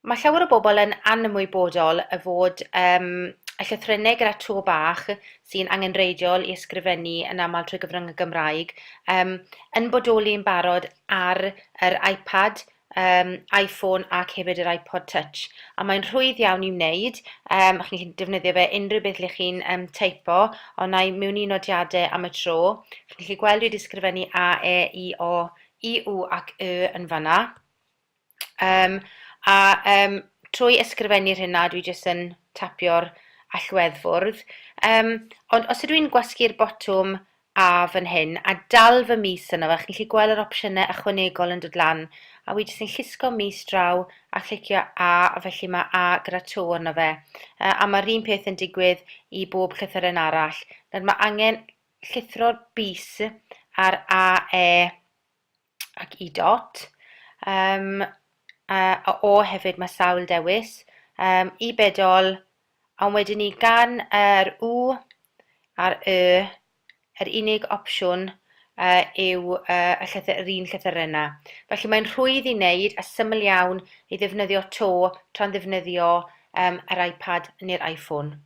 Mae llawer o bobl yn anymwybodol y fod yym y llythrennau gyda to bach sy'n angenrheidiol i ysgrifennu yn aml trwy gyfrwng y Gymraeg yym yn bodoli yn barod ar yr iPad, yym iPhone ac hefyd yr iPod Touch. A mae'n rhwydd iawn i'w wneud, yym chi'n gallu defnyddio fe unrhyw beth le chi'n yym teipo, ond wna i mewn i nodiadau am y tro. Chi'n gallu gweld dwi 'di ysgrifennu A, E, I, O, I, U ac Y yn fan'na. Yym a yym trwy ysgrifennu'r hynna dwi jyst yn tapio'r allweddfwrdd. Yym ond os ydw i'n gwasgu'r botwm A fan hyn a dal fy mys yno fe, chi'n gallu gweld yr opsiynau ychwanegol yn dod lan a wi jyst yn llusgo mys draw a chlicio A a felly mae A gyda to arno fe. Yy a mae'r un peth yn digwydd i bob llythyren arall. Nawr mae angen llithro'r bys ar A, E ac i dot. Um, a, a o hefyd mae sawl dewis. Um, I bedol, ond wedyn ni gan yr U a'r Y, yr unig opsiwn uh, yw uh, y llythyr, yr un llythyren yna. Felly mae'n rhwydd i wneud a syml iawn i ddefnyddio to tra'n ddefnyddio um, yr iPad neu'r iPhone.